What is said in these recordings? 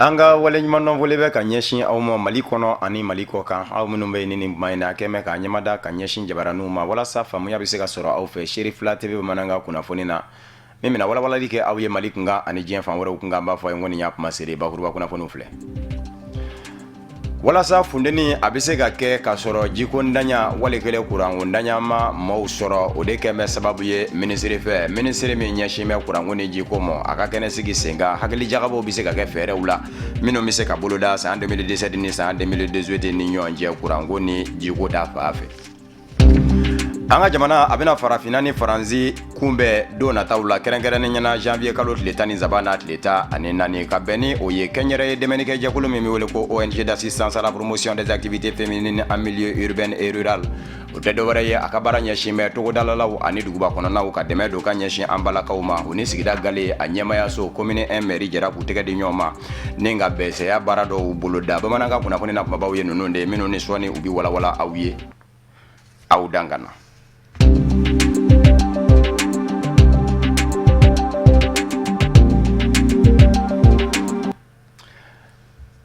An ka waleɲumandɔn foli bɛ ka ɲɛsin aw ma Mali kɔnɔ ani Mali kɔ kan, aw minnu bɛ yen ni nin tuma in na a kɛn bɛ ka ɲɛmada ka ɲɛsin jabaraninw ma walasa faamuya bɛ se ka sɔrɔ aw fɛ Serifila TV bamanankan kunnafoni na min bɛna walawalali kɛ aw ye Mali kunkan ani diɲɛ fan wɛrɛw kunkan. An b'a fɔ aw ye ko nin y'a kuma selen bakuruba kunnafoniw filɛ. Walasa funteni a bɛ se ka kɛ k'a sɔrɔ jiko ntanya wali kelen kuranko ntanya ma maaw sɔrɔ, o de kɛn bɛ sababu ye minisiri fɛ, minisiri min ɲɛsin bɛ kuranko ni jiko ma, a ka kɛnɛ sigi sen kan. Hakilijagabɔw bɛ se ka kɛ fɛɛrɛw la minnu bɛ se ka boloda san 2017 ni san 2018 ni ɲɔgɔn cɛ kuranko ni jiko ta fan fɛ. An ka jamana a bɛna farafinna ni faransi kunbɛn don nataw la, kɛrɛnkɛrɛnnenya na janvier kalo tile 13 n'a tile 14, ka bɛn ni o ye kɛnyɛrɛye dɛmɛnikɛjɛkulu min bɛ wele ko ONG d'assistance à la promotion des activités féminines en milieu urbain et rural. O tɛ dɔwɛrɛ ye, a ka baara ɲɛsin bɛ togodalalaw ani duguba kɔnɔnaw ka dɛmɛ don ka ɲɛsin an balakaw ma. U ni sigida gale a ɲɛmayaso commune 1 mairie jɛra k'u tɛgɛ di ɲɔgɔn ma ni ka bɛnsɛya baara dɔw boloda. Bamanankan kunnafoni na kumabaw ye ninnu de ye, minnu ni sɔɔni u bɛ walawala aw ye, aw dan ka na.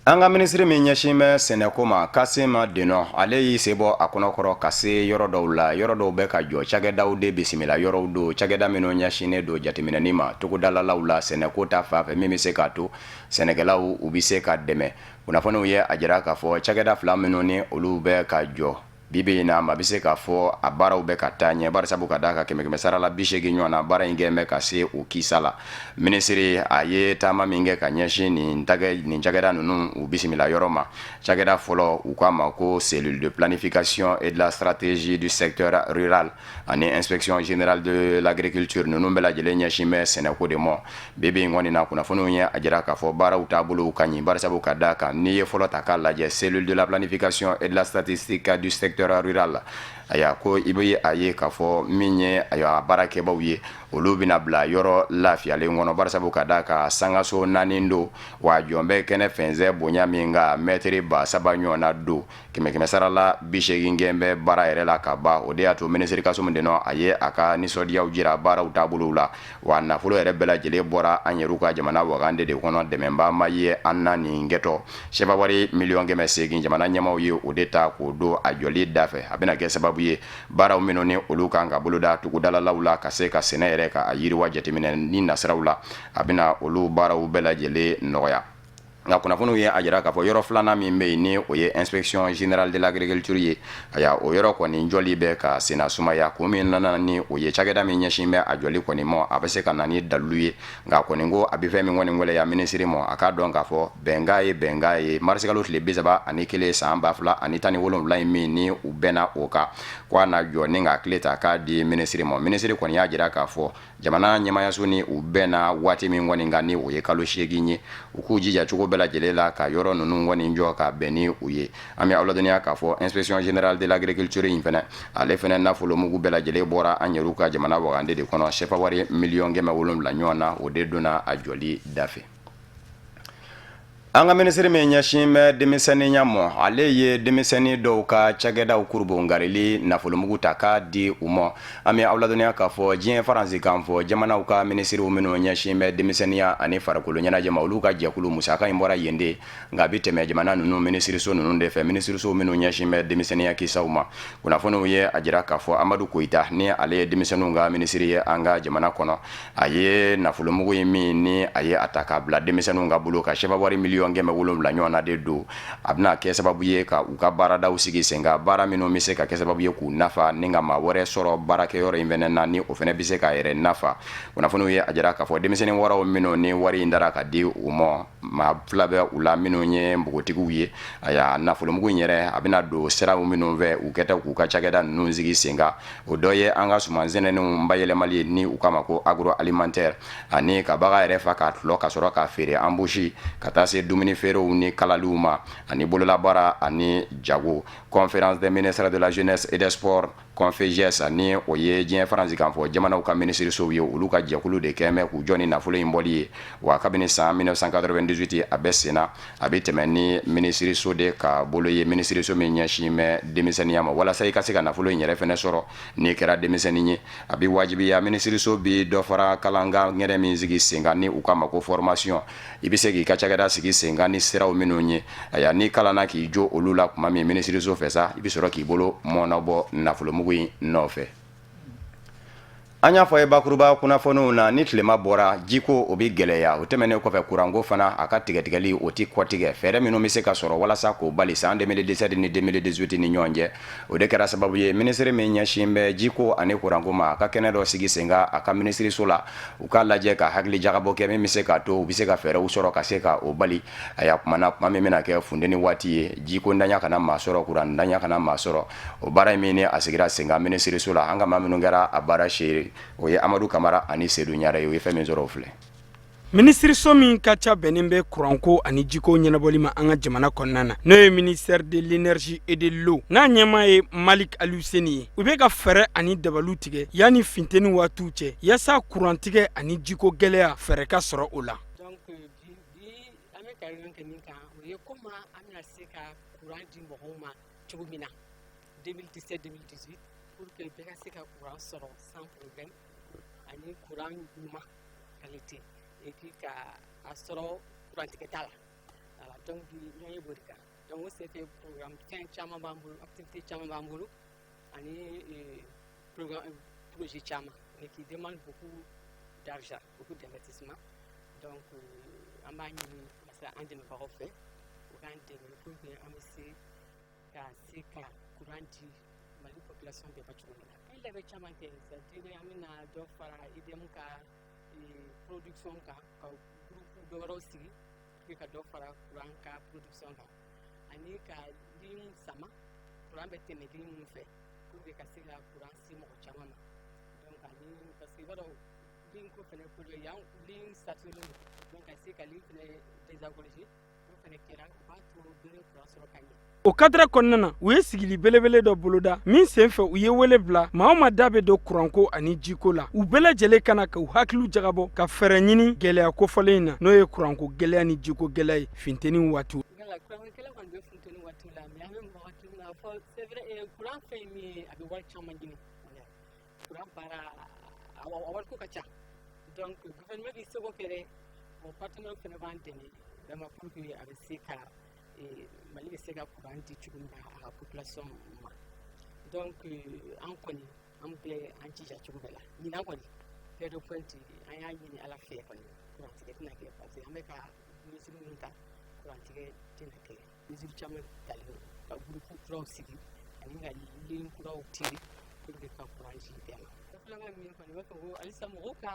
An ka minisiri min ɲɛsin bɛ sɛnɛko ma, Kassim Denɔ, ale y'i sen bɔ a kɔnɔkɔrɔ ka se yɔrɔ dɔw la. Yɔrɔ dɔw bɛ ka jɔ, cakɛdaw de bisimila yɔrɔw don, cakɛda minnu ɲɛsinnen don jateminɛni ma togodalalaw la sɛnɛko ta fan fɛ, min bɛ se k'a to sɛnɛkɛlaw u bɛ se ka dɛmɛ. Kunnafoniw ye a jira k'a fɔ cakɛda fila minnu ni olu bɛ ka jɔ bi bi in na, maa bɛ se k'a fɔ a baaraw bɛ ka taa ɲɛ, barisabu ka d'a kan kɛmɛ sara la 80 ɲɔgɔn na baara in kɛn bɛ ka se o kisa la. Minisiri a ye taama min kɛ ka ɲɛsin nin cakɛda ninnu u bisimila yɔrɔ ma, cakɛda fɔlɔ u k'a ma ko cellule de planification et de la stratégie du secteur rural ani inspection générale de l'agriculture, ninnu bɛɛ lajɛlen ɲɛsin bɛ sɛnɛko de ma. Bi bi in kɔni na, kunnafoniw ye a jira k'a fɔ baaraw taabolow ka ɲi, barisabu ka d'a kan n'i ye fɔlɔ ta k'a lajɛ, cellule de la planification et de la statistique du secteur rural, ayiwa, ko i bɛ a ye k'a fɔ min ye, ayiwa, baarakɛbaw ye, olu bɛna bila yɔrɔ lafiyalen kɔnɔ, barisabu ka d'a kan sangaso naani don, wa jɔn bɛ kɛnɛ fɛnsɛ bonya min kan, mɛtiri 3000 ɲɔgɔn na don, kɛmɛ sara la 80 kɛn bɛ baara yɛrɛ la ka ban. O de y'a to minisiri Kassim Denɔ a ye a ka nisɔndiyaw jira baaraw taabolow la, wa nafolo yɛrɛ bɛɛ lajɛlen bɔra an yɛrɛw ka jamana wagande de kɔnɔ, dɛmɛba ma ye an na nin kɛtɔ. Sefa wari miliyɔn 800, jamana ɲɛmaaw ye o de ta k'o don a jɔli da fɛ. A bɛna kɛ sababu ye baaraw minnu ni olu kan ka boloda togodalalaw la ka se ka sɛnɛ yɛrɛ ka a yiriwa jateminɛ ni nasiraw la, a bɛna olu baaraw bɛɛ lajɛlen nɔgɔya. Nka kunnafoniw ye a jira k'a fɔ yɔrɔ filanan min bɛ yen, ni o ye inspection générale de l'agriculture ye, ayiwa, o yɔrɔ kɔni jɔli bɛ ka senna sumaya. Kun min nana ni o ye, cakɛda min ɲɛsin bɛ a jɔli kɔni ma, a bɛ se ka na ni dalilu ye, nka kɔni ko a bɛ fɛn min kɔni gɛlɛya minisiri ma, a k'a dɔn k'a fɔ bɛnkan ye bɛnkan ye. Marisikalo tile 31 san 2017 in min ni u bɛnna o kan ko a na jɔ ni ka tile ta k'a di minisiri ma, minisiri kɔni y'a jira k'a fɔ jamana ɲɛmayaso ni u bɛnna waati min kɔni kan, ni o ye kalo 8 ye, u k'u jija cogo bɛɛ lajɛlen la ka yɔrɔ ninnu kɔni jɔ ka bɛn ni u ye. An bɛ aw ladɔnniya k'a fɔ inspection générale de l'agriculture in fɛnɛ, ale fɛnɛ nafolomugu bɛɛ lajɛlen bɔra an yɛrɛw ka jamana wagande de kɔnɔ, sefa wari miliyɔn 700 ɲɔgɔn na, o de donna a jɔli da fɛ. An ka minisiri min ɲɛsin bɛ denmisɛnninya ma, ale ye denmisɛnnin dɔw ka cakɛdaw kurubonkarili nafolomugu ta k'a di u ma. An bɛ aw ladɔnniya k'a fɔ diɲɛ faransikan fɔ jamanaw ka minisiriw minnu ɲɛsin bɛ denmisɛnninya ani farikolo ɲɛnajɛ ma, olu ka jɛkulu musaka in bɔra yen de, nka a bɛ tɛmɛ jamana ninnu minisiriso ninnu de fɛ, minisiriso minnu ɲɛsin bɛ denmisɛnninya kisaw ma. Kunnafoniw ye a jira k'a fɔ Amadu Koyita, ni ale ye denmisɛnninw ka minisiri ye an ka jamana kɔnɔ, a ye nafolomugu in min ni a ye a ta k'a bila denmisɛnninw ka bolo ka sefa wari miliyɔn 700 ɲɔgɔn na de don, a bɛna kɛ sababu ye ka u ka baaradaw sigi sen kan, baara minnu bɛ se ka kɛ sababu ye k'u nafa ni ka maa wɛrɛ sɔrɔ baarakɛyɔrɔ in fɛnɛ na, ni o fɛnɛ bɛ se k'a yɛrɛ nafa. Kunnafoniw ye a jira k'a fɔ denmisɛnnin wɔɔrɔw minnu ni wari in dara ka di u ma, maa fila bɛ u la minnu ye npogotigiw ye. Ayiwa, nafolomugu in yɛrɛ a bɛna don siraw minnu fɛ u kɛtɔ k'u ka cakɛda ninnu sigi sen kan, o dɔ ye an ka suman sɛnɛnenw bayɛlɛmali, ni u k'a ma ko agroalimentaire, ani ka bagan yɛrɛ fa k'a tulɔ ka sɔrɔ k'a feere embouche, ka taa se dumuni feerew ni kalaliw ma, ani bololabaara ani jago. Conférence des ministres de la jeunesse et des sports. Confeges, ni o ye diɲɛ faransikanfɔ jamanaw ka minisirisow ye, olu ka jɛkulu de kɛn bɛ k'u jɔ ni nafolo in bɔli ye. Wa kabini san 1998 a bɛ senna, a bɛ tɛmɛ ni minisiriso de ka bolo ye, minisiriso min ɲɛsin bɛ denmisɛnninya ma. Walasa i ka se ka nafolo in yɛrɛ fɛnɛ sɔrɔ, n'i kɛra denmisɛnnin ye, a bɛ wajibiya minisiriso bɛ dɔ fara kalankan ŋɛrɛ min sigi sen kan, ni u k'a ma ko formation. I bɛ se k'i ka cakɛda sigi sen kan ni siraw minnu ye, ayiwa, n'i kalanna k'i jo olu la tuma min minisiriso fɛ sa, i bɛ sɔrɔ k'i bolo mɔnɔbɔ nafolomugu in nɔfɛ. An y'a fɔ ye bakuruba kunnafoniw na, ni tilema bɔra, jiko o bɛ gɛlɛya. O tɛmɛnen kɔfɛ, kuranko fana, a ka tigɛtigɛli o tɛ kɔtigɛ. Fɛɛrɛ minnu bɛ se ka sɔrɔ walasa k'o bali san 2017 ni 2018 ni ɲɔgɔn cɛ, o de kɛra sababu ye minisiri min ɲɛsin bɛ jiko ani kuranko ma, a ka kɛnɛ dɔ sigi sen kan a ka minisiriso la, u k'a lajɛ ka hakili jagabɔ kɛ min bɛ se k'a to u bɛ se ka fɛɛrɛw sɔrɔ ka se ka o bali. A y'a kumana kuma min bɛna kɛ funteni waati ye, jiko ntanya kana maa sɔrɔ, kuran ntanya kana maa sɔrɔ. O baara in min ni a sigira sen kan minisiriso la, an ka maa minnu kɛra a baara seere, o ye Amadu Kamara ani Sedu Ɲare ye. U ye fɛn min sɔrɔ, o filɛ. Minisiriso min ka ca bɛnnen bɛ kuranko ani jiko ɲɛnabɔli ma an ka jamana kɔnɔna na, n'o ye ministère de l'énergie et de l'eau, n'a ɲɛmaa ye Malik Aluseni ye, u bɛ ka fɛɛrɛ ani dabaliw tigɛ yanni funteni waatiw cɛ, yaasa kurantigɛ ani jiko gɛlɛya, fɛɛrɛ ka sɔrɔ o la. Donc bi, an bɛ ka réunion kɛ min kan, o ye comment an bɛna se ka courant di mɔgɔw ma cogo min na 2017 2018, pour que bɛɛ ka se ka courant sɔrɔ sans problème, ani courant ɲuman qualité, et puis ka a sɔrɔ kurantigɛ t'a la. Voilà, donc bi ɲɔgɔn ye b'o de kan. Donc o senfɛ, programme fɛn caman b'an bolo, activité caman b'an bolo, ani programme projet caman, mais qui demande beaucoup d'argent, beaucoup d'investissement. Donc an b'a ɲini masa an dɛmɛbagaw fɛ, u k'an dɛmɛ pour que an bɛ se ka courant di Mali population bɛɛ ma cogo min na. An ye labɛn caman kɛ, c'est à dire an bɛna dɔ fara EDM ka production kan, ka groupe dɔ wɛrɛw sigi pour que ka dɔ fara courant ka production kan, ani ka ligne sama, courant bɛ tɛmɛ ligne minnu fɛ, pour que ka se ka courant se mɔgɔ caman ma. Donc ani parce que i b'a dɔn, ligne ko fɛnɛ problème, yan ligne saturé don, donc ka se ka ligne fɛnɛ désengorger, n'o fɛnɛ kɛra, o b'a to bɛɛ bɛ courant sɔrɔ ka ɲɛ. O cadre kɔnɔna na, u ye sigili belebele dɔ boloda min sen fɛ, u ye wele bila maa o maa da bɛ don kuranko ani jiko la, u bɛɛ lajɛlen ka na k'u hakiliw jagabɔ ka fɛɛrɛ ɲini gɛlɛya kofɔlen in na, n'o ye kuranko gɛlɛya ni jiko gɛlɛya ye funteni waatiw. Voilà, kuranko gɛlɛya kɔni bɛ funteni waatiw la, mais an bɛ wagati min na fɔ, c'est vrai, courant fɛn min ye, a bɛ wari caman ɲini. Courant baara, a wariko ka ca. Donc gouvernement b'i seko kɛ dɛ, bon, partenaire fɛnɛ b'an dɛmɛ vraiment pour que a bɛ se ka Mali bɛ se ka courant di cogo min na a ka population ma. Donc an kɔni, an bɛ an jija cogo bɛɛ la. Ɲinan kɔni, heure de pointe, an y'a ɲini Ala fɛ kɔni, kurantigɛ tɛna kɛ, parce que an bɛ ka mesure minnu ta, kurantigɛ tɛna kɛ. Mesure caman talen don ka groupe kuraw sigi ani ka ligne kuraw tirer pour que ka courant di bɛɛ ma. Filanan min kɔni, i b'a fɔ ko halisa mɔgɔw ka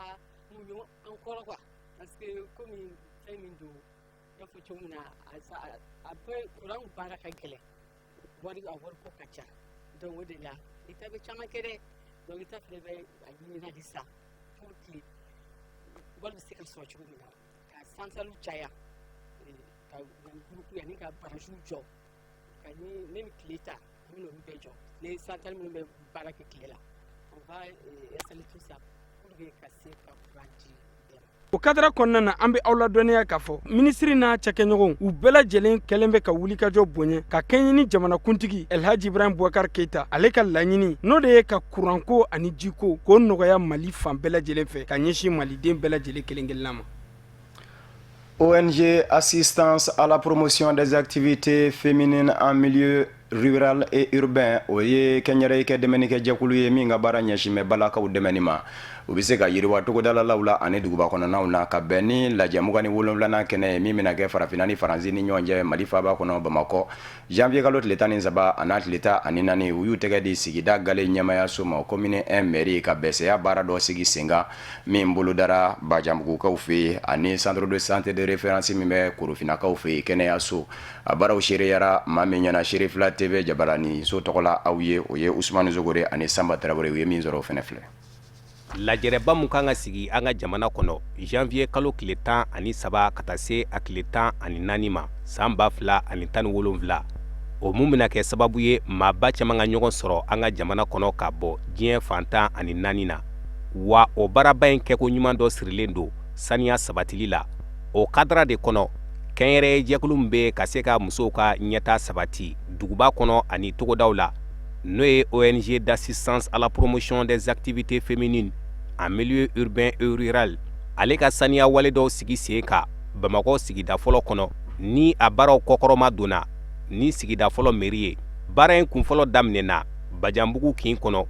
muɲu an kɔrɔ quoi, parce que komi fɛn min don, i y'a fɔ cogo min na, a bɛɛ courant baara ka gɛlɛn, wari a wariko ka ca. Donc o de la État bɛ caman kɛ dɛ. Donc État fɛnɛ bɛ a ɲini halisa pour que wari bɛ se ka sɔrɔ cogo min na ka centrale caya, ka na ni groupe ani ka barrage jɔ, ka ni même tile ta, an bɛ n'olu bɛɛ jɔ, ni centrale minnu bɛ baara kɛ tile la, on va installer tout ça pour que ka se ka courant di bɛɛ ma. O cadre kɔnɔna na, an bɛ aw ladɔnniya k'a fɔ minisiri n'a cakɛɲɔgɔnw, u bɛɛ lajɛlen kɛlen bɛ ka wulikajɔ bonya ka kɛɲɛ ni jamanakuntigi Elhaji Ibrahim Boubacar Keita, ale ka laɲini, n'o de ye ka kuranko ani jiko k'o nɔgɔya Mali fan bɛɛ lajɛlen fɛ, ka ɲɛsin maliden bɛɛ lajɛlen kelen kelenna ma. ONG Assistance à la promotion des activités féminines en milieu rural et urbain, o ye kɛnyɛrɛye kɛ dɛmɛnikɛ jɛkulu ye min ka baara ɲɛsin bɛ balakaw dɛmɛni ma, u bɛ se ka yiriwa togodalalaw la ani duguba kɔnɔnaw na. Ka bɛn ni lajɛ 27nan kɛnɛ ye min bɛna kɛ Farafinna ni Faransi ni ɲɔgɔn cɛ Mali faaba kɔnɔ Bamakɔ, janvier kalo tile 13 a n'a tile 14, u y'u tɛgɛ di sigida gale ɲɛmayaso ma, commune 1 mairie, ka bɛsɛya baara dɔ sigi sen kan min bolodara Bajanbugukaw fɛ yen, ani centre de santé de référence min bɛ Korofinakaw fɛ yen, kɛnɛyaso. A baaraw seereyara maa min ɲɛna Serifila TV jabarani so tɔgɔ la aw ye, o ye Usumani Zogore ani Sanba Tarawele. U ye min sɔrɔ, o fɛnɛ filɛ. Lajɛrɛba mun kan ka sigi an ka jamana kɔnɔ janvier kalo tile 13 ka taa se a tile 14 ma san 2017. O mun bɛna kɛ sababu ye maaba caman ka ɲɔgɔn sɔrɔ an ka jamana kɔnɔ ka bɔ diɲɛ fan 14 na. Wa o baaraba in kɛko ɲuman dɔ sirilen don saniya sabatili la. O kadara de kɔnɔ, kɛnyɛrɛye jɛkulu min bɛ ka se ka musow ka ɲɛtaa sabati duguba kɔnɔ ani togodaw la, n'o ye ONG d'assistance à la promotion des activités féminines en milieu urbain et rural, ale ka saniya wale dɔw sigi sen kan Bamakɔ sigida fɔlɔ kɔnɔ, ni a baaraw kɔkɔrɔma donna ni sigida fɔlɔ mairie ye. Baara in kunfɔlɔ daminɛna Bajanbugu kin kɔnɔ,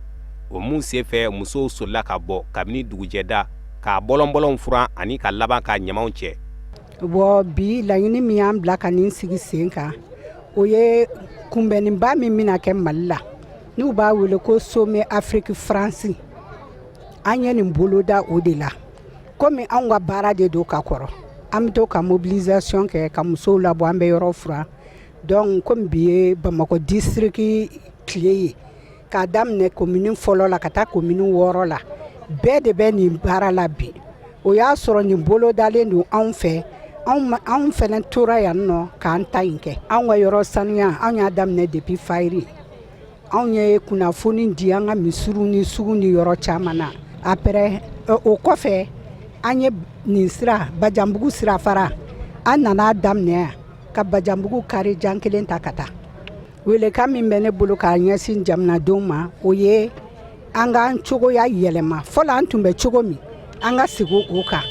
o mun senfɛ musow solila ka bɔ kabini dugujɛda k'a bɔlɔnbɔlɔnw furan ani ka laban ka ɲamanw cɛ. Bon, bi laɲini min y'an bila ka nin sigi sen kan, o ye kunbɛnniba min bɛna kɛ Mali la, n'u b'a wele ko sommet Afrique France. An ye nin boloda o de la. Komi anw ka baara de don ka kɔrɔ, an bɛ to ka mobilisation kɛ ka musow labɔ, an bɛ yɔrɔ furan. Donc komi bi ye Bamakɔ district tile ye, k'a daminɛ commune fɔlɔ la ka taa commune 6 la, bɛɛ de bɛ nin baara la bi. O y'a sɔrɔ nin bolodalen don anw fɛ, anw fana tora yan nɔ k'an ta in kɛ. Anw ka yɔrɔ sanuya, anw y'a daminɛ depuis fayiri. Anw ye kunnafoni di an ka misiriw ni sugu ni yɔrɔ caman na. Après o kɔfɛ, an ye nin sira Bajanbugu sirafara, an nana daminɛ yan ka Bajanbugu kari jan kelen ta ka taa. Welekan min bɛ ne bolo k'a ɲɛsin jamanadenw ma, o ye an k'an cogoya yɛlɛma. Fɔlɔ an tun bɛ cogo min, an ka segin o kan.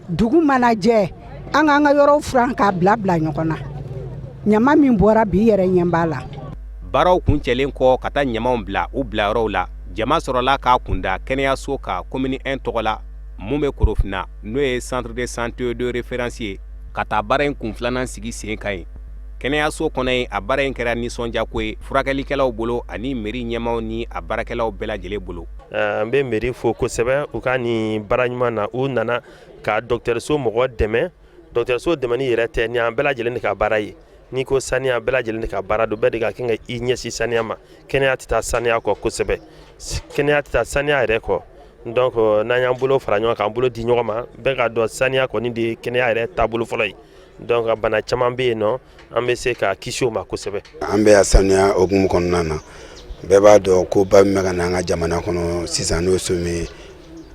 Dugu mana jɛ, an k'an ka yɔrɔw furan k'a bila bila ɲɔgɔn na. Ɲama min bɔra bi, yɛrɛ ɲɛ b'a la. Baaraw kuncɛlen kɔ ka taa ɲamanw bila u bilayɔrɔw la, jama sɔrɔla k'a kunda kɛnɛyaso kan commune 1 tɔgɔ la, mun bɛ Korofina, n'o ye centre de santé de référence ye, ka taa baara in kun filanan sigi sen kan yen. Kɛnɛyaso kɔnɔ yen, a baara in kɛra nisɔndiyako ye furakɛlikɛlaw bolo ani mairie ɲɛmaaw ni a baarakɛlaw bɛɛ lajɛlen bolo. An bɛ mairie fo kosɛbɛ u ka nin baara ɲuman na. U nana ka dɔgɔtɔrɔso mɔgɔ dɛmɛ. Dɔgɔtɔrɔso dɛmɛni yɛrɛ tɛ nin, an bɛɛ lajɛlen de ka baara ye. N'i ko saniya, bɛɛ lajɛlen de ka baara don. Bɛɛ de ka kan ka i ɲɛsin saniya ma. Kɛnɛya tɛ taa saniya kɔ kosɛbɛ, kɛnɛya tɛ taa saniya yɛrɛ kɔ. Donc n'an y'an bolo fara ɲɔgɔn kan, k'an bolo di ɲɔgɔn ma, bɛɛ k'a dɔn saniya kɔni de ye kɛnɛya yɛrɛ taabolo fɔlɔ ye. Donc bana caman bɛ yen nɔ, an bɛ se ka kisi o ma kosɛbɛ. An bɛ yan saniya hukumu kɔnɔna na. Bɛɛ b'a dɔn ko ba min bɛ ka na an ka jamana kɔnɔ sisan, n'o ye sommet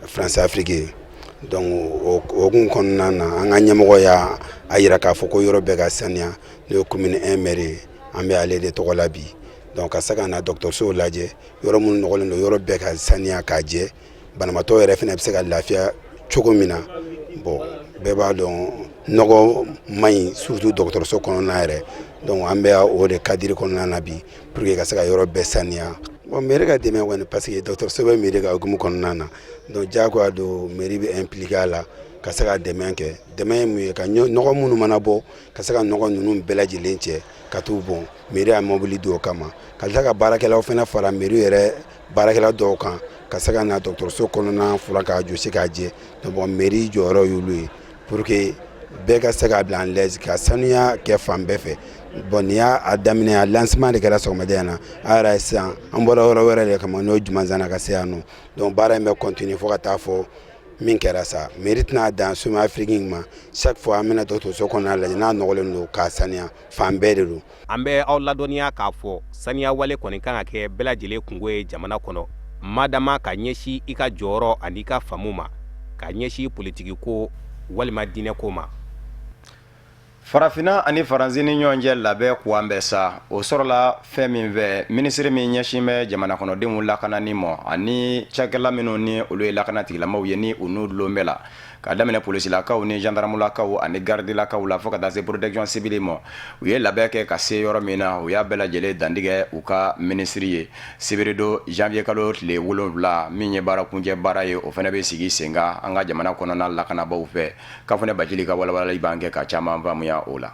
France Afrique ye. Donc o hukumu kɔnɔna na, an ka ɲɛmɔgɔ y'a a yira k'a fɔ ko yɔrɔ bɛɛ ka saniya. N'o ye commune 1 maire ye, an bɛ ale de tɔgɔ la bi. Donc ka se ka na dɔgɔtɔrɔsow lajɛ, yɔrɔ minnu nɔgɔlen don, yɔrɔ bɛɛ ka saniya k'a jɛ, banabaatɔ yɛrɛ fana bɛ se ka lafiya cogo min na. Bon, bɛɛ b'a dɔn nɔgɔ man ɲi, surtout dɔgɔtɔrɔso kɔnɔna yɛrɛ. Donc an bɛ o de cadre kɔnɔna na bi pour que ka se ka yɔrɔ bɛɛ saniya. Bon, mairie ka dɛmɛ kɔni, parce que dɔgɔtɔrɔso bɛ mairie ka hukumu kɔnɔna na, donc diyagoya don mairie bɛ impliqué a la ka se ka dɛmɛ kɛ. Dɛmɛ ye mun ye? Ka nɔgɔ minnu mana bɔ, ka se ka nɔgɔ ninnu bɛɛ lajɛlen cɛ ka t'u bɔn. Mairie y'a mobili don o kama, ka tila ka baarakɛlaw fana fara mairie yɛrɛ baarakɛla dɔw kan ka se ka na dɔgɔtɔrɔso kɔnɔna furan k'a jɔsi k'a jɛ. Donc bon, mairie jɔyɔrɔ y'olu ye pour que bɛɛ ka se k'a bila en l'aise ka sanuya kɛ fan bɛɛ fɛ. Bon, nin y'a daminɛ, a lancement de kɛra sɔgɔmada in na. A yɛrɛ ye sisan, an bɔra yɔrɔ wɛrɛ de kama, n'o ye Jumanzana, ka se yan nɔ. Donc baara in bɛ continuer fo ka taa fɔ min kɛra sa. Mairie tɛna dan sommet Afrique in ma. Chaque fois an bɛna dɔgɔtɔrɔso kɔnɔna lajɛ, n'a nɔgɔlen don, k'a saniya. Fan bɛɛ de don. An bɛ aw ladɔnniya k'a fɔ saniya wale kɔni kan ka kɛ bɛɛ lajɛlen kunko ye jamana kɔnɔ, madama ka ɲɛsin i ka jɔyɔrɔ ani i ka faamu ma, ka ɲɛsin politiki ko walima diinɛ ko ma. Farafinna ani Faransi ni ɲɔgɔn cɛ labɛn kuwan bɛ sa. O sɔrɔla fɛn min fɛ, minisiri min ɲɛsin bɛ jamana kɔnɔdenw lakanani ma ani cakɛla minnu ni olu ye lakana tigilamaw ye, ni u n'u dulon bɛɛ la, k'a daminɛ polisilakaw ni gendarmulakaw ani gardilakaw la fo ka taa se protection civile ma, u ye labɛn kɛ ka se yɔrɔ min na, u y'a bɛɛ lajɛlen dantigɛ u ka minisiri ye. Sibiridon janvier kalo tile 7, min ye baara kuncɛ baara ye, o fana bɛ sigi sen kan an ka jamana kɔnɔna lakanabaaw fɛ. Kafunɛ Bacili ka walawalali b'an kɛ ka caman faamuya o la.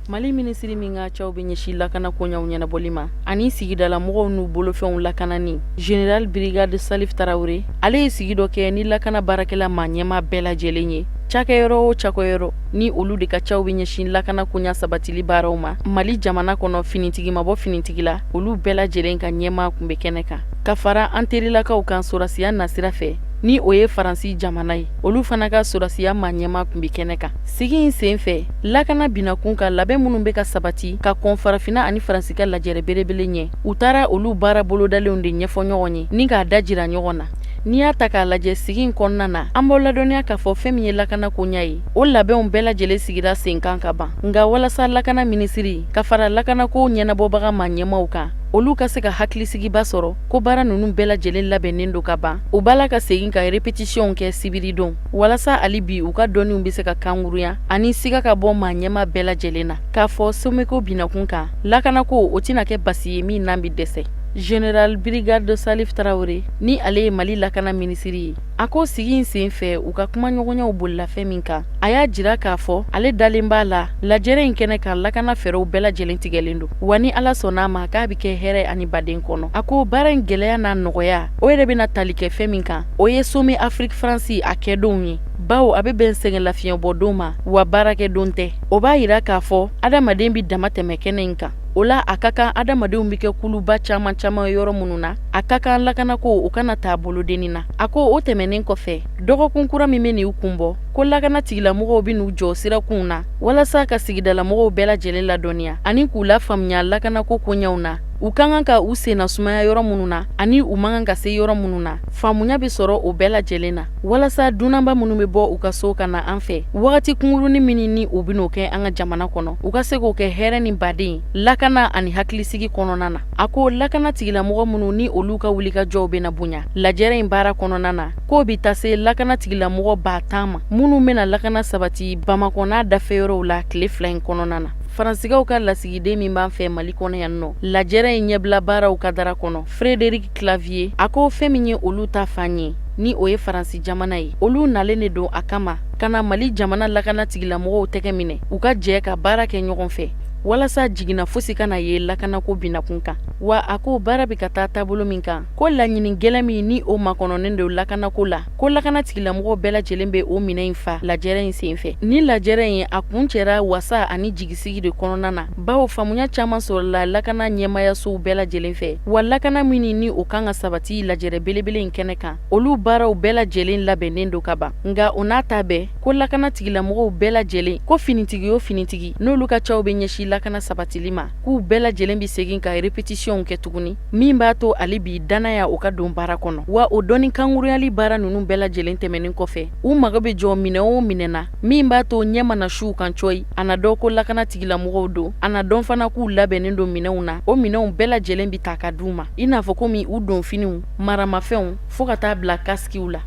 Mali minisiri min ka caw bɛ ɲɛsin lakana koɲaw ɲɛnabɔli ma ani sigidala mɔgɔw n'u bolofɛnw lakanani, général brigade Salif Tarawele, ale ye sigi dɔ kɛ ni lakana baarakɛla maa ɲɛmaa bɛɛ lajɛlen ye, cakɛyɔrɔ o cakɛyɔrɔ ni olu de ka caw bɛ ɲɛsin lakana koɲa sabatili baaraw ma Mali jamana kɔnɔ. Finitigi ma bɔ finitigi la, olu bɛɛ lajɛlen ka ɲɛmaa tun bɛ kɛnɛ kan, ka fara an terilakaw kan sɔrɔdasiya nasira fɛ. Ni o ye Faransi jamana ye, olu fana ka sɔrɔdasiya maa ɲɛmaa tun bɛ kɛnɛ kan. Sigi in sen fɛ, lakana binakun kan labɛn minnu bɛ ka sabati ka kɔn Farafinna ani Faransi ka lajɛrɛ belebele ɲɛ, u taara olu baara bolodalenw de ɲɛfɔ ɲɔgɔn ye ni k'a dajira ɲɔgɔn na. N'i y'a ta k'a lajɛ sigi in kɔnɔna na, an b'aw ladɔnniya k'a fɔ fɛn min ye lakana koɲa ye, o labɛnw bɛɛ lajɛlen sigira sen kan ka ban. Nka walasa lakana minisiri ka fara lakanako ɲɛnabɔbaga maa ɲɛmaaw kan, olu ka se ka hakilisigiba sɔrɔ ko baara ninnu bɛɛ lajɛlen labɛnnen don ka ban, u b'a la ka segin ka répétitionw kɛ sibiridon walasa hali bi u ka dɔnniw bɛ se ka kangurunya ani siga ka bɔ maa ɲɛmaa bɛɛ lajɛlen na k'a fɔ sommet ko binakun kan, lakanako o tɛna kɛ basi ye min n'an bɛ dɛsɛ. Général brigade Salif Traoré, ni ale ye Mali lakana minisiri ye, a ko sigi in sen fɛ, u ka kumaɲɔgɔnyaw bolila fɛn min kan, a y'a jira k'a fɔ ale dalen b'a la lajɛrɛ in kɛnɛ kan, lakana fɛɛrɛw bɛɛ lajɛlen tigɛlen don, wa ni Ala sɔnna a ma, k'a bɛ kɛ hɛrɛ ani baden kɔnɔ. A ko baara in gɛlɛya n'a nɔgɔya, o yɛrɛ bɛna tali kɛ fɛn min kan, o ye sommet Afrique France a kɛdonw ye, bawo a bɛ bɛn sɛgɛnlafiɲɛbɔdon ma, wa baarakɛdon tɛ. O b'a jira k'a fɔ adamaden bɛ dama tɛmɛ kɛnɛ in kan. O la, a ka kan adamadenw bɛ kɛ kuluba caman caman yɔrɔ minnu na, a ka kan lakanako o kana taa bolodennin na. A ko o tɛmɛnen kɔfɛ, dɔgɔkun kura min bɛ n'i kun bɔ, ko lakana tigilamɔgɔw bɛ n'u jɔ sirakunw na walasa ka sigidalamɔgɔw bɛɛ lajɛlen ladɔnniya ani k'u lafaamuya lakanako koɲɛw na, u ka kan ka u senna sumaya yɔrɔ minnu na ani u man kan ka se yɔrɔ minnu na. Faamuya bɛ sɔrɔ o bɛɛ lajɛlen na walasa dunanba minnu bɛ bɔ u ka so ka na an fɛ wagati kunkurunnin min ni u bɛn'o kɛ an ka jamana kɔnɔ, u ka se k'o kɛ hɛrɛ ni baden, lakana ani hakilisigi kɔnɔna na. A ko lakana tigilamɔgɔ minnu ni olu ka wulikajɔw bɛna bonya lajɛrɛ in baara kɔnɔna na, k'o bɛ taa se lakana tigilamɔgɔ 10,000 ma minnu bɛna lakana sabati Bamakɔ n'a dafɛ yɔrɔw la tile 2 in kɔnɔna na. Faransikaw ka lasigiden min b'an fɛ Mali kɔnɔ yan nɔ, lajɛrɛ in ɲɛbila baaraw kadara kɔnɔ, Frédéric Clavier, a ko fɛn min ye olu ta fan ye, ni o ye Faransi jamana ye, olu nalen de don a kama ka na Mali jamana lakana tigilamɔgɔw tɛgɛ minɛ, u ka jɛ ka baara kɛ ɲɔgɔn fɛ walasa jiginna fosi kana ye lakanako binakun kan. Wa a ko baara bɛ ka taa taabolo min kan, ko laɲini gɛlɛn min ni o makɔnɔnen don lakanako la, ko lakana tigilamɔgɔw bɛɛ lajɛlen bɛ o minɛ in fa lajɛrɛ in senfɛ. Ni lajɛrɛ in a kuncɛra wasa ani jigisigi de kɔnɔna na, bawo faamuya caman sɔrɔla lakana ɲɛmaayasow bɛɛ lajɛlen fɛ, wa lakana min ni o kan ka sabati lajɛrɛ belebele in kɛnɛ kan, olu baaraw bɛɛ lajɛlen labɛnnen don ka ban. Nka o n'a ta bɛɛ, ko lakana tigilamɔgɔw bɛɛ lajɛlen, ko finitigi o finitigi n'olu ka caw bɛ ɲɛsin lakana sabatili ma, k'u bɛɛ lajɛlen bɛ segin ka répétitionw kɛ tuguni min b'a to hali bi dannaya o ka don baara kɔnɔ. Wa o dɔnni kankuruyali baara ninnu bɛɛ lajɛlen tɛmɛnen kɔfɛ, u mago bɛ jɔ minɛn o minɛn na min b'a to ɲɛ mana s'u kan cɔyi, a na dɔn ko lakana tigilamɔgɔw don, a na dɔn fana k'u labɛnnen don minɛnw na. O minɛnw bɛɛ lajɛlen bɛ ta ka d'u ma, i n'a fɔ komi u donfiniw, maramafɛnw, fo ka taa bila kaskiw la.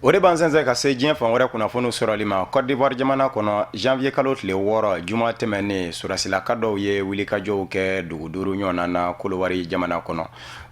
O de b'an sɛnsɛn ka se diɲɛ fan wɛrɛ kunnafoniw sɔrɔli ma. Côte d'Ivoire jamana kɔnɔ, janvier kalo tile 6, juma tɛmɛnen, sɔrɔdasilaka dɔw ye wulikajɔw kɛ dugu 5 ɲɔgɔnna na Kolowari jamana kɔnɔ.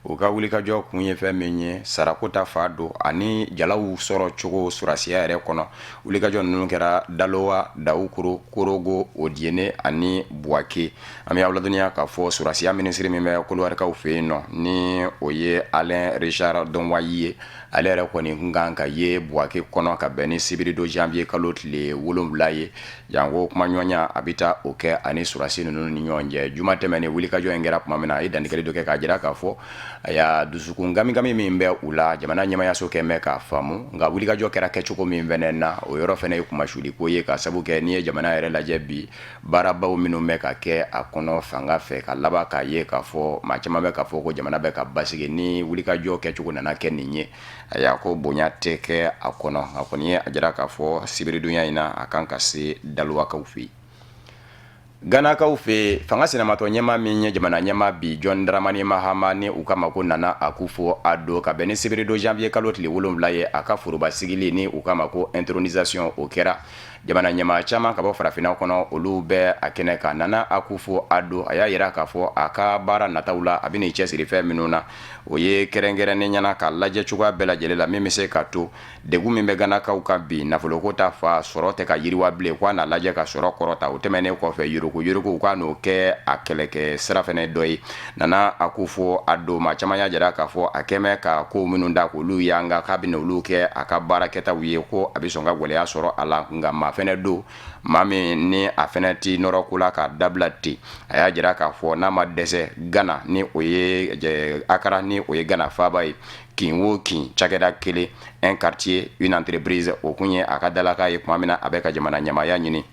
U ka wulikajɔ kun ye fɛn min ye, sarako ta fan don ani jalaw sɔrɔ cogo sɔrɔdasiya yɛrɛ kɔnɔ. Wulikajɔ ninnu kɛra Daloa, Daoukro, Korhogo, Odienné ani Bouaké. An bɛ aw ladɔnniya k'a fɔ sɔrɔdasiya minisiri min bɛ Kolowarikaw fɛ yen nɔ, ni o ye Alain Richard Donwahi ye, ale yɛrɛ kɔni tun kan ka ye Bouaké kɔnɔ ka bɛn ni sibiridon janvier kalo tile 7 ye. Janko kumaɲɔgɔnya a bɛ taa o kɛ ani sɔrɔdasi ninnu ni ɲɔgɔn cɛ. Juma tɛmɛnen, wulikajɔ in kɛra tuma min na, a ye dantigɛli dɔ kɛ k'a jira k'a fɔ aya dusukun gamigami min bɛ u la, jamana ɲɛmayaso kɛn bɛ k'a faamu. Nka wulikajɔ kɛra kɛcogo min fɛnɛ na, o yɔrɔ fɛnɛ ye kunmasuli ko ye, ka sabu kɛ n'i ye jamana yɛrɛ lajɛ bi, baarabaw minnu bɛ ka kɛ a kɔnɔ fanga fɛ, ka laban k'a ye k'a fɔ maa caman bɛ k'a fɔ ko jamana bɛ ka basigi, ni wulikajɔ kɛcogo nana kɛ nin ye, ayiwa, ko bonya tɛ kɛ a kɔnɔ. A kɔni ye a jira k'a fɔ sibiridonya in na, a kan ka se Daloakaw fɛ yen. Ganakaw fɛ yen, fanga sinamatɔ ɲɛmaa min ye jamana ɲɛmaa bi, John Dramani Mahama, ni u k'a ma ko Nana Akufo Addo, ka bɛn ni sibiridon janvier kalo tile 7 ye, a ka foroba sigili ni u k'a ma ko intronisation, o kɛra. Jamana ɲɛmaa caman ka bɔ farafinna kɔnɔ, olu bɛ a kɛnɛ kan. Nana Akufo Addo, a y'a jira k'a fɔ a ka baara nataw la, a bɛ n'i cɛsiri fɛn minnu na, o ye kɛrɛnkɛrɛnnenya na ka lajɛ cogoya bɛɛ lajɛlen la min bɛ se ka to degun min bɛ Ganakaw kan bi, nafoloko ta fan, sɔrɔ tɛ ka yiriwa bilen, ko a n'a lajɛ ka sɔrɔ kɔrɔta. O tɛmɛnen kɔfɛ, yurugu yuruguyurugu k'a n'o kɛ a kɛlɛkɛ sira fana dɔ ye. Nana Akufo Addo, maa caman y'a jira k'a fɔ a kɛmɛ ka ko minnu da k'olu yanga k'a bɛna olu kɛ a ka baarakɛtaw ye, ko a bɛ sɔn ka gɛlɛya sɔrɔ a la. Nka maa fana don, maa min ni a fana tɛ nɔrɔ ko la k'a dabila ten. A y'a jira k'a fɔ n'a ma dɛsɛ, Gana ni o ye Akara, ni o ye Gana faaba ye, kin o kin cakɛda kelen, un quartier une entreprise, o kun ye a ka dalakan ye tuma min na a bɛ ka jamana ɲɛmaaya ɲini.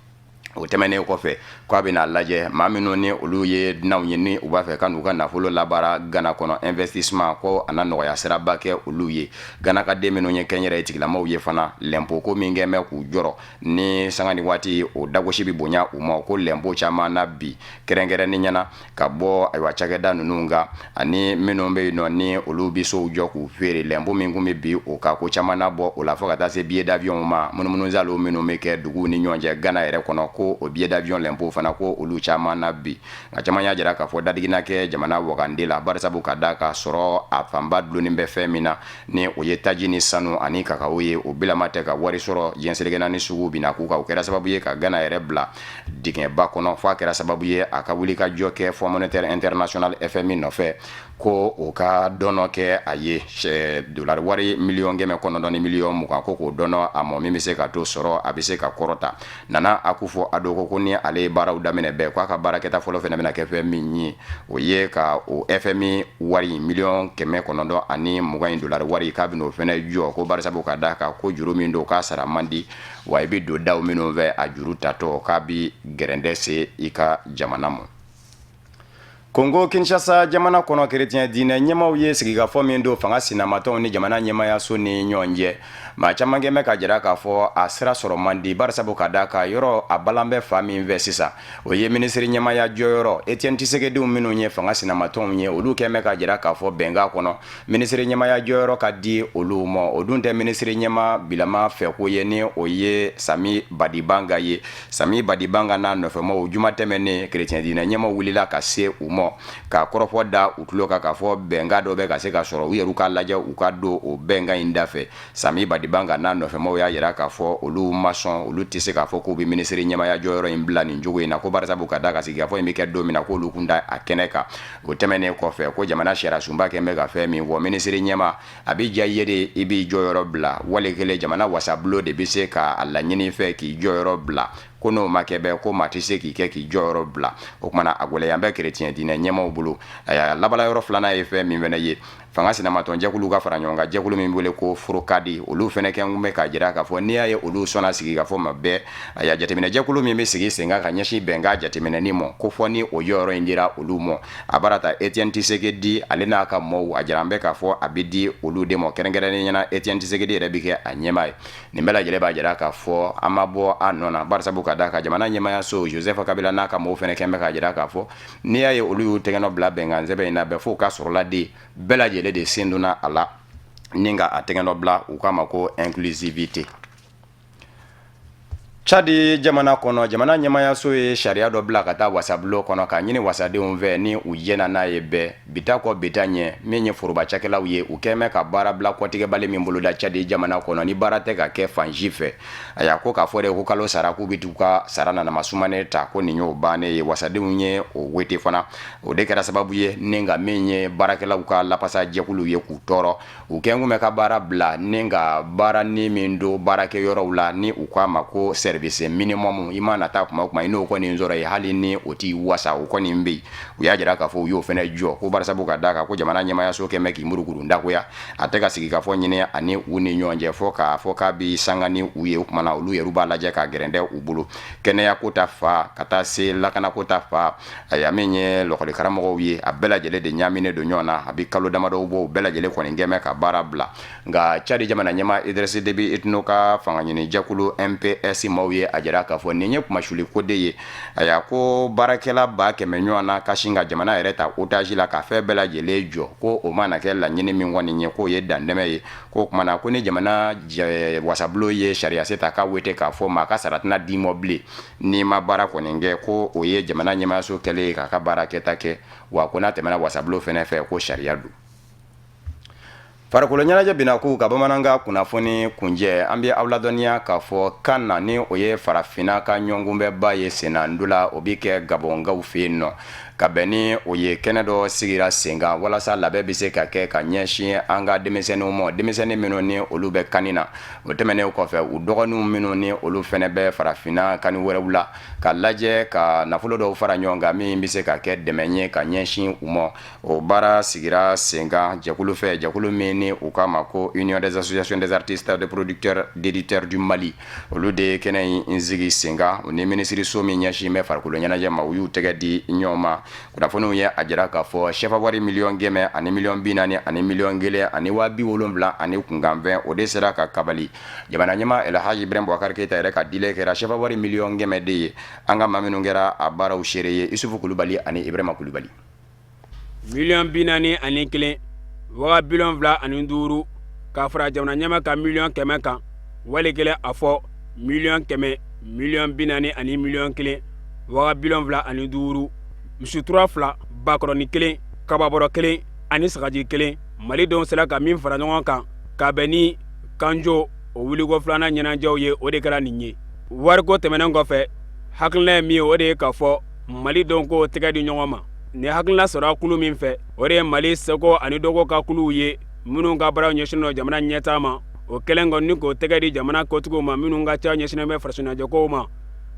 O tɛmɛnen kɔfɛ, k'a bɛna lajɛ maa minnu ni olu ye dunanw ye, ni u b'a fɛ ka n'u ka nafolo labaara Gana kɔnɔ, investissement, ko a na nɔgɔya siraba kɛ olu ye. Gana ka den minnu ye kɛnyɛrɛye tigilamaw ye fana, lɛnpo ko min kɛn bɛ k'u jɔrɔ ni sanga ni waati, o dagosi bɛ bonya u ma, ko lɛnpo caman na bi kɛrɛnkɛrɛnnenya na ka bɔ ayiwa cakɛda ninnu kan, ani minnu bɛ yen nɔ ni olu bɛ sow jɔ k'u feere, lɛnpo min kun bɛ bi o kan, ko caman na bɔ o la, fo ka taa se billet d'avion ma, munumunusalo minnu bɛ kɛ duguw ni ɲɔgɔn cɛ Gana yɛrɛ kɔnɔ, ko o billet d'avion lɛnpo fana, ko olu caman na bi. Nka caman y'a jira k'a fɔ dadigina kɛ jamana wagande la, barisabu ka d'a kan sɔrɔ a fanba dulonnen bɛ fɛn min na, ni o ye taji ni sanu ani kakawo ye, o bilama tɛ ka wari sɔrɔ diɲɛ seleke naani sugu binna k'u kan. O kɛra sababu ye ka Gana yɛrɛ bila dingɛba kɔnɔ, fo a kɛra sababu ye a ka wuli ka jɔ kɛ Fonds monétaire international FMI nɔfɛ, ko o ka dɔnɔ kɛ a ye dolari wari 920,000,000, ko k'o dɔnɔ a ma, min bɛ se ka to sɔrɔ a bɛ se ka kɔrɔta. Nana Akufo Addo ko ni ale ye baaraw daminɛ bɛɛ, k'a ka baarakɛta fɔlɔ fana bɛna kɛ fɛn min ye, o ye ka o FMI wari 920,000,000 in dolari wari, k'a bɛna o fana jɔ, ko barisabu ka d'a kan ko juru min don, k'a sara man di, wa i bɛ don daw minnu fɛ a juru tatɔ, k'a bɛ gɛrɛndɛ se i ka jamana ma. Kongo Kinshasa jamana kɔnɔ, kerecɛn diinɛ ɲɛmaaw ye sigikafɔ min don fanga sinamatɔnw ni jamana ɲɛmaayaso ni ɲɔgɔn cɛ, maa caman kɛn bɛ k'a jira k'a fɔ a sira sɔrɔ man di, barisabu ka d'a kan yɔrɔ a balan bɛ fan min fɛ sisan, o ye minisiri ɲɛmaaya jɔyɔrɔ. Etienne Tshisekediw minnu ye fanga sinamatɔnw ye, olu kɛn bɛ k'a jira k'a fɔ bɛnkan kɔnɔ, minisiri ɲɛmaaya jɔyɔrɔ ka di olu ma. O dun tɛ minisiri ɲɛmaa bilama fɛ ko ye, ni o ye Sami Badibanga ye. Sami Badibanga n'a nɔfɛmɔgɔw, juma tɛmɛnen, kerecɛn diinɛ ɲɛmaaw wulila ka se u ma ka kɔrɔfɔ da u tulo kan k'a fɔ bɛnkan dɔ bɛ ka se ka sɔrɔ, u yɛrɛ k'a lajɛ u ka don o bɛnkan in da fɛ. Sami Badibanga n'a nɔfɛmɔgɔw y'a jira k'a fɔ olu ma sɔn, olu tɛ se k'a fɔ k'u bɛ minisiri ɲɛmaaya jɔyɔrɔ in bila nin cogo in na, ko barisabu ka d'a kan sigikafɔ in bɛ kɛ don min na, k'olu kun t'a kɛnɛ kan. O tɛmɛnen kɔfɛ, ko jamana sariyasunba kɛn bɛ ka fɛn min fɔ, minisiri ɲɛmaa a bɛ diya i ye de i b'i jɔyɔrɔ bila, wali kelen jamana wasabulon de bɛ se k'a laɲini fɛ k'i jɔyɔrɔ bila, ko n'o ma kɛ bɛɛ, ko maa tɛ se k'i kɛ k'i jɔyɔrɔ bila. O tuma na a gɛlɛya bɛ kerecɛn diinɛ ɲɛmaaw bolo. A laban yɔrɔ filanan ye fɛn min fana ye, fanga sinamatɔnjɛkulu ka fara ɲɔgɔn kan jɛkulu min wele ko Forokadi, olu fana kɛn bɛ k'a jira k'a fɔ n'i y'a ye olu sɔnna sigikafɔ ma bɛɛ, a y'a jateminɛ jɛkulu min bɛ sigi sen kan ka ɲɛsin bɛnkan jateminɛni ma, ko fɔ ni o jɔyɔrɔ in dira olu ma. A bara ta Etienne Tshisekedi ale n'a ka mɔɔw, a jira an bɛ k'a fɔ a bɛ di olu de ma, kɛrɛnkɛrɛnnenya na Etienne Tshisekedi yɛrɛ bɛ kɛ a ɲɛmaa ye. Nin bɛɛ lajɛlen b'a jira k'a fɔ an ma bɔ a nɔ na, barisabu ka d'a kan jamana ɲɛmaayaso Joseph Kabila n'a ka mɔɔw fana kɛn bɛ k'a jira k'a fɔ n'i y'a ye olu y'u tɛgɛnɔ bila bɛnkan sɛbɛn in na bɛɛ, f'o ka sɔrɔla de bɛɛ lajɛlen de sen donna a la ni ka a tɛgɛnɔ bila, u k'a ma ko inclusivité. Tchad jamana kɔnɔ, jamana ɲɛmaayaso ye sariya dɔ bila ka taa wasabulon kɔnɔ k'a ɲini wasadenw fɛ ni u jɛnna n'a ye bɛɛ bita kɔ bita ɲɛ. Min ye foroba cakɛlaw ye, u kɛn bɛ ka baara bila kɔtigɛbali min boloda Tchad jamana kɔnɔ, ni baara tɛ ka kɛ fan si fɛ, a y'a ko k'a fɔ de ko kalo sara k'u bɛ t'u ka sara nanama sumanen ta, ko nin y'o bannen ye. Wasadenw ye o wete fana, o de kɛra sababu ye ni ka min ye baarakɛlaw ka lapasa jɛkuluw ye k'u tɔɔrɔ. U kɛn kun bɛ ka baara bila ni ka baara ni min don baarakɛ yɔrɔw la, ni u k'a ma ko service minimum, i mana taa kuma o kuma i n'o kɔni sɔrɔ yen, hali ni o t'i wasa, o kɔni bɛ yen. U y'a jira k'a fɔ u y'o fana jɔ, ko barisabu ka d'a kan ko jamana ɲɛmaayaso kɛn bɛ k'i murukuru dagoya, a tɛ ka sigikafɔ ɲini ani u ni ɲɔgɔn cɛ, fo k'a fɔ k'a bɛ sanga ni u ye. O tuma na olu yɛrɛ b'a lajɛ ka gɛrɛndɛ u bolo kɛnɛyako ta fan ka taa se lakanako ta fan. Ayiwa, min ye lɔkɔlikaramɔgɔw ye, a bɛɛ lajɛlen de ɲaaminen don ɲɔgɔn na. A bɛ kalo damadɔw bɔ, u bɛɛ lajɛlen kɔni kɛn bɛ ka baara bila. Nka Tchad jamana ɲɛmaa Idriss Déby Itno ka fanga ɲini jɛkulu MPS maaw ye a jira k'a fɔ nin ye kunmasuli ko de ye. Ayiwa, ko baarakɛla 100,000 ɲɔgɔn na ka sin ka jamana yɛrɛ ta otage la ka fɛn bɛɛ lajɛlen jɔ, ko o mana kɛ laɲini min kɔni ye, k'o ye dantɛmɛ ye. Ko o tuma na ko ni jamana wasabulon ye sariyasen ta k'a wete k'a fɔ maa ka sara tɛna d'i ma bilen n'i ma baara kɔni kɛ, ko o ye jamana ɲɛmaayaso kɛlen ye k'a ka baara kɛta kɛ, wa ko n'a tɛmɛna wasabulon fɛnɛ fɛ, ko sariya don. Farikolo ɲɛnajɛ binaku ka bamanankan kunnafoni kuncɛ, an bɛ aw ladɔnniya k'a fɔ CAN na, ni o ye farafinna ka ɲɔgɔnkunbɛnba ye sennantolatan, o bɛ kɛ Gabɔnkaw fɛ yen nɔ. Ka bɛn ni o ye, kɛnɛ dɔ sigira sen kan walasa labɛn bɛ se ka kɛ ka ɲɛsin an ka denmisɛnninw ma, denmisɛnnin minnu ni olu bɛ CAN na. O tɛmɛnen kɔfɛ, u dɔgɔninw minnu ni olu fana bɛ farafinna CAN wɛrɛw la, ka lajɛ ka nafolo dɔw fara ɲɔgɔn kan min bɛ se ka kɛ dɛmɛ ye ka ɲɛsin u ma. O baara sigira sen kan jɛkulu fɛ, jɛkulu min ni u k'a ma ko Union des associations des artistes de producteurs d'éditeurs du Mali. Olu de ye kɛnɛ in sigi sen kan. U ni minisiriso min ɲɛsin bɛ farikolo ɲɛnajɛ ma, u y'u tɛgɛ di ɲɔgɔn ma. Kunnafoniw ye a jira k'a fɔ sefa wari 100 000 000 ani 40 000 ani 1 000 ani 70,000 ani kunkanfɛn, o de sera ka kabali. Jamana ɲɛmaa Elhaji Ibrahim Boubacar Keita yɛrɛ ka dilen kɛra sefa wari 100 000 000 de ye. An ka maa minnu kɛra a baaraw seere ye, Isufu Kulubali ani Ibrahima Kulubali. 41 700,000 ka fara jamana ɲɛmaa ka 100 000 000 kan, wali kelen a fɔ 100 000 000, 40 000 ani 1 705 000, misitura 2, bakɔrɔni 1, kababɔrɔ 1 ani sagaji 1, Malidenw sera ka min fara ɲɔgɔn kan ka bɛn ni kanjo o wuliko filanan ɲɛnajɛw ye, o de kɛra nin ye. Wariko tɛmɛnen kɔfɛ, hakilina ye min ye, o de ye k'a fɔ Malidenw k'o tɛgɛ di ɲɔgɔn ma. Nin hakilina sɔrɔla kulu min fɛ, o de ye Mali seko ani dɔnko ka kuluw ye minnu ka baaraw ɲɛsinnen don jamana ɲɛtaa ma. O kɛlen kɔ ni k'o tɛgɛ di jamana kotigiw ma minnu ka ca ɲɛsinnen bɛ farisoɲɛnajɛkow ma,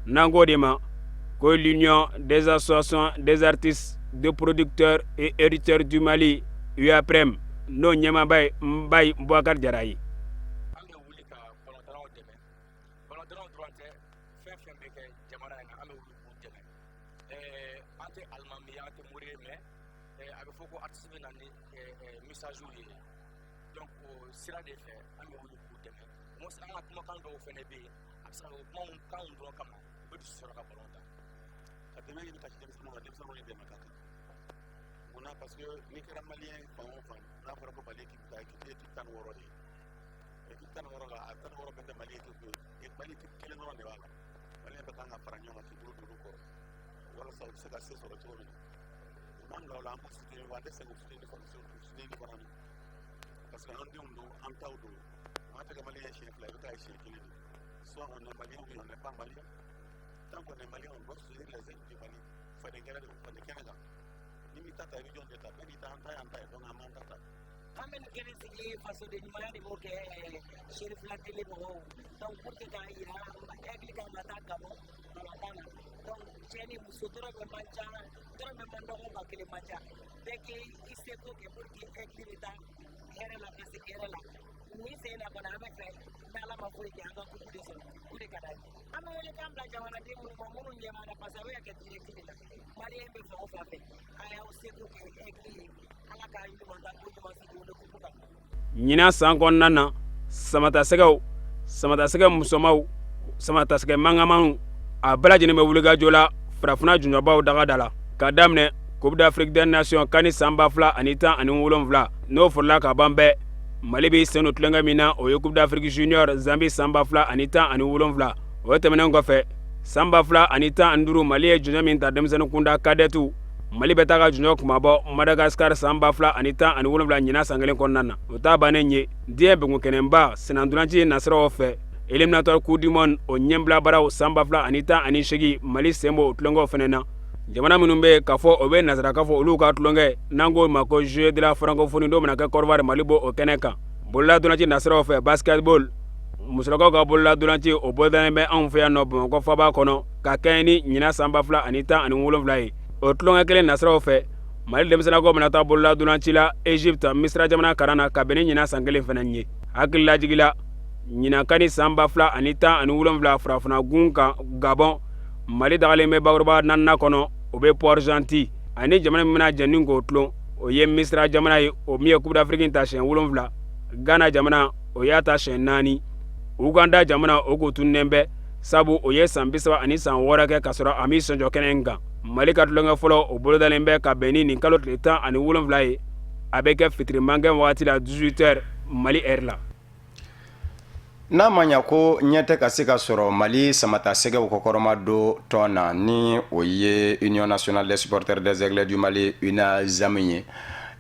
n'an k'o de ma ko l'Union des associations des artistes de producteurs et éditeurs du Mali, UAPREM, n'o ɲɛmaaba ye Nbayi Boubacar Jara ye. An bɛ wuli ka balontannaw dɛmɛ. Balontannaw dɔrɔn tɛ, fɛn fɛn bɛ kɛ jamana in na, an bɛ wuli k'u dɛmɛ. An tɛ alimami ye, an tɛ mori ye, mais a bɛ fɔ ko artiste bɛ na ni message ye. Donc o sira de fɛ, an bɛ wuli k'u dɛmɛ. Au moins an ka kumakan dɔw fɛnɛ bɛ yen, a bɛ se ka kɛ o kuma kan dɔrɔn kama, u bɛ dusu sɔrɔ ka balon tan. Ka dɛmɛ ɲini ka ci denmisɛnninw ma, denmisɛnninw ni dɛmɛ ka kan. Munna? Parce que n'i kɛra Malien fan o fan, n'a fɔra ko Mali équipe ta, équipe ye équipe 16 de ye. Équipe 16 la, a 16 bɛɛ tɛ Mali équipe ye. Mali équipe kelen dɔrɔn de b'a la. Malien bɛɛ kan ka fara ɲɔgɔn kan k'i bolo don olu kɔrɔ walasa u bɛ se ka se sɔrɔ cogo min na. U b'an bila o la, an b'u soutenir wa an tɛ sɛgɛn u soutenir fana, soutenir fana na, parce que an denw don, an taw don. Maa tɛ kɛ Malien ye siɲɛ fila, i bɛ taa ye siɲɛ kelen de. Soit on est Malien ou bien on n'est pas Malien. Tant qu'on est Malien, on doit soutenir les aigles du Mali. Faden kɛnɛ de, faden kɛnɛ kan. Ni m'i ta ta, i bɛ jɔn de ta? Bɛɛ n'i ta, an ta y'an ta ye, donc an b'an ta ta. An bɛ nin kɛnɛ sigi, fasoden ɲumanya de b'o kɛ. Serifila tele mɔgɔw, donc pour que k'a yira hakili kan ka taa Gabon balontan na. Donc cɛ ni muso, dɔrɔmɛ man ca, dɔrɔmɛ man dɔgɔ, 1000 man ca, bɛɛ k'i seko kɛ pour que hakili bɛ taa hɛrɛ la ka segin hɛrɛ la. Nin sen na kɔni, an bɛ fɛ n'Ala ma foyi kɛ, an ka coupe de sɔrɔ, o de ka d'an ye. An bɛ wele kan bila jamanaden minnu ma, minnu ɲɛ b'an na, parce que a bɛ ka kɛ direct de la. Malien bɛ fan o fan fɛ, a y'aw seko kɛ hakili ye. Ala k'a ɲuman ta ko ɲuman sigi o de coupe kan. Ɲinan san kɔnɔna na, samatasɛgɛw, samatasɛgɛ musomanw, samatasɛgɛ mankamanw, a bɛɛ lajɛlen bɛ wulikajɔ la farafinna jɔnjɔnbaw daga da la, ka daminɛ Coupe d'Afrique des Nations CAN san 2017, n'o fɔrɔla ka ban bɛɛ. Mali bɛ sen don tulonkɛ min na, o ye Coupe d'Afrique Junior Zambie san 2017. O tɛmɛnen kɔfɛ, san 2015, Mali ye jɔnjɔn min ta denmisɛnnin kunda, cadetw, Mali bɛ taa ka jɔnjɔn kunmabɔ Madagascar san 2017, ɲinan san kelen kɔnɔna na. O ta bannen ye, diɲɛ bɛnkokɛnɛba sennantolaci nasiraw fɛ, éliminatoire Coupe du monde, o ɲɛbila baaraw san 2018, Mali sen b'o tulonkɛw fana na. Jamana minnu bɛ k'a fɔ o bɛ nansara fɔ, olu ka tulonkɛ n'an k'o ma ko Jeux de la francophonie, n'o bɛna kɛ Côte d'Ivoire, Mali b'o o kɛnɛ kan. Bololadonci nasiraw fɛ, basketball, musolakaw ka bololadonci, o bolodalen bɛ anw fɛ yan nɔ Bamakɔ faaba kɔnɔ ka kɛɲɛ ni ɲinan san 2017 ye. O tulonkɛ kelen nasiraw fɛ, Mali denmisɛnninakaw bɛna taa bololadonci la Egypte, Misira jamana karan na, ka bɛn ni ɲinan san kelen fana ye. Hakililajigila, ɲinan CAN san 2017 farafinna gun kan Gabon, Mali dagalen bɛ bakuruba naaninan kɔnɔ, o bɛ Port Gentil, ani jamana min bɛna jɛ ni k'o tulon, o ye Misira jamana ye, o min ye Coupe d'Afrique ta siɲɛ 7. Ghana jamana, o y'a ta siɲɛ 4. Uganda jamana, o k'u tununnen bɛ, sabu o ye san 36 kɛ k'a sɔrɔ a m'i sen jɔ kɛnɛ in kan. Mali ka tulonkɛ fɔlɔ, o bolodalen bɛ ka bɛn ni nin kalo tile 17 ye. A bɛ kɛ fitiri mankɛ wagati la, 18 heures Mali heure la. N'a ma ɲa ko ɲɛ tɛ ka se ka sɔrɔ Mali samatasɛgɛw kɔkɔrɔma don tɔn na, ni o ye Union nationale des supporters des aigles du Mali, UNASAM ye.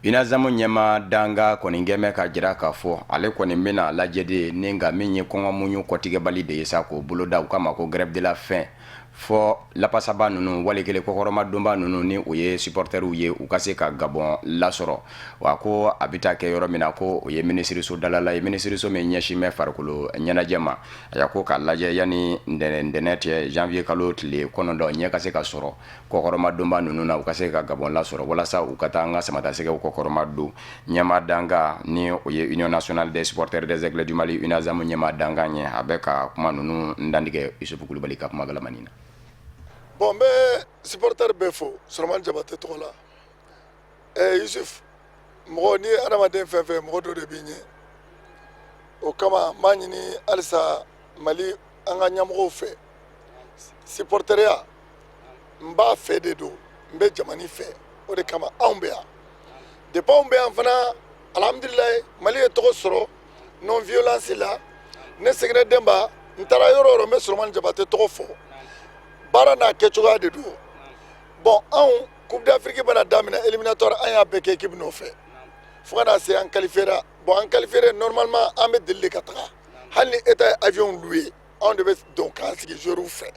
UNASAM ɲɛmaa dankan kɔni kɛmɛ ka jira k'a fɔ ale kɔni bɛna lajɛ de ni nka min ye kɔngɔ muɲu kɔtigɛbali de ye sa k'o boloda u k'a ma ko grève de la faim fɔ lapasaba ninnu wali kelen kɔkɔrɔmadonba ninnu ni o ye supporteriw ye, u ka se ka Gabɔn lasɔrɔ. Wa ko a bɛ taa kɛ yɔrɔ min na, ko o ye minisiriso dalala ye, minisiriso min ɲɛsin bɛ farikolo ɲɛnajɛ ma. A ko k'a lajɛ yanni ntɛnɛn cɛ, janvier kalo tile 9, ɲɛ ka se ka sɔrɔ kɔkɔrɔmadonba ninnu na, u ka se ka Gabɔn lasɔrɔ walasa u ka taa an ka samatasɛgɛw kɔkɔrɔma don. Ɲɛmaa dankan ni o ye Union nationale des supporters des Aigles du Mali, UNASAM ɲɛmaa dankan ye, a bɛ ka kuma ninnu dantigɛ Isufu Kulubali ka kuma galamani na. Bon, n bɛ supporter bɛɛ fo Solomani Jabate tɔgɔ la. Yusuf, mɔgɔ n'i ye adamaden fɛn fɛn, mɔgɔ dɔ de b'i ɲɛ. O kama n b'a ɲini halisa Mali an ka ɲɛmɔgɔw fɛ, supporteriya n b'a fɛ de don, n bɛ jamana fɛ, o de kama anw bɛ yan. Depuis anw bɛ yan fana, alhamdulilayi, Mali ye tɔgɔ sɔrɔ non violence la. Ne Seginɛ Denba, n taara yɔrɔ o yɔrɔ, n bɛ Solomani Jabate tɔgɔ fɔ. Baara n'a kɛcogoya de don. Bon, anw Coupe d'Afrique bɛna daminɛ, éliminatoire, an y'a bɛɛ kɛ équipe nɔfɛ fo ka na se an qualifiera. Bon, an qualifiera, normalement an bɛ deli de ka taga. Hali ni État ye avion loué, anw de bɛ don k'an sigi joueurs fɛ,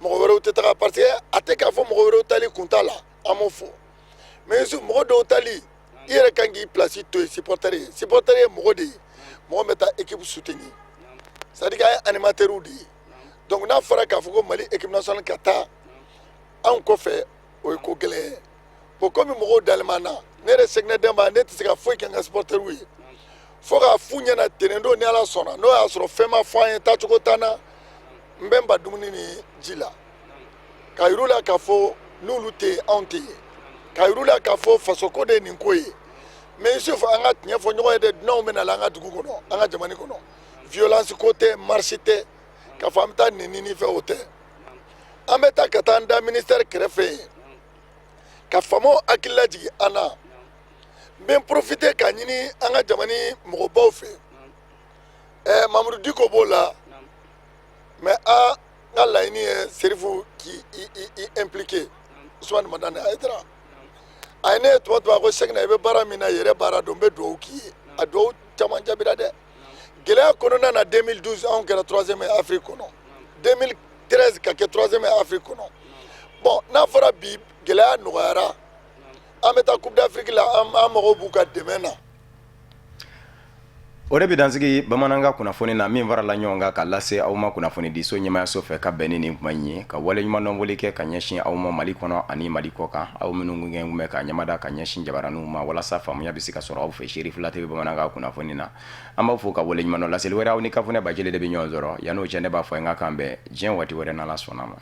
mɔgɔ wɛrɛw tɛ taga, parce que a tɛ k'a fɔ mɔgɔ wɛrɛw tali kun t'a la, an m'o fɔ. Mais mɔgɔ dɔw tali, i yɛrɛ kan k'i place to yen. Supporter ye, supporter ye mɔgɔ de ye, mɔgɔ bɛ taa équipe soutenir, c'est à dire k'an ye animateurs de ye. Donc n'a fɔra k'a fɔ ko Mali équipe nationale ka taa anw kɔfɛ, o ye ko gɛlɛn ye. Bon, komi mɔgɔw dalen b'an na, ne yɛrɛ Seginɛ Denba, ne tɛ se ka foyi kɛ n ka supporters ye fo k'a f'u ɲɛna tɛnɛn don, ni Ala sɔnna, n'o y'a sɔrɔ fɛn ma fɔ an ye, taacogo t'an na, n bɛ n ba dumuni ni ji la ka yir'u la k'a fɔ n'olu tɛ yen, anw tɛ yen, ka yir'u la k'a fɔ fasoko de ye nin ko ye. Mais Yusuf, an ka tiɲɛ fɔ ɲɔgɔn ye dɛ, dunanw bɛ na la an ka dugu kɔnɔ, an ka jamana kɔnɔ. Violence ko tɛ, marche tɛ k'a fɔ an bɛ taa nɛni ni fɛn, o tɛ. An bɛ taa ka taa an da ministère kɛrɛfɛ yen ka faamaw hakili lajigin an na. N bɛ n profiter k'a ɲini an ka jamana mɔgɔbaw fɛ, Mamudu Diko b'o la, mais an ka laɲini ye Serifu k'i i impliqué. Usumani Madani Hayidara, a ye ne ye tuma tuma ko Sɛkina, i bɛ baara min na, yɛrɛ baara don, n bɛ dugawu k'i ye. A dugawu caman jaabira dɛ. Gɛlɛya kɔnɔna na, 2012 anw kɛra troisième ye Afrique kɔnɔ, 2013 ka kɛ troisième ye Afrique kɔnɔ. Bon, n'a fɔra bi gɛlɛya nɔgɔyara, an bɛ taa Coupe d'Afrique la, an mago b'u ka dɛmɛ na. O de bɛ dansigi bamanankan kunnafoni na min farala ɲɔgɔn kan ka lase aw ma kunnafonidiso ɲɛmayaso fɛ ka bɛn ni nin kuma in ye, ka waleɲumandɔnfoli kɛ ka ɲɛsin aw ma Mali kɔnɔ ani Mali kɔ kan, aw minnu gɛn bɛ ka ɲamada ka ɲɛsin jabaraninw ma walasa faamuya bɛ se ka sɔrɔ aw fɛ Serifila TV bamanankan kunnafoni na. An b'aw fo ka waleɲumandɔn. Laseli wɛrɛ, aw ni Kafunɛ Bajele de bɛ ɲɔgɔn sɔrɔ. Yan'o cɛ, ne b'a fɔ n ka kan bɛn diɲɛ waati wɛrɛ, n'Ala sɔnna ma.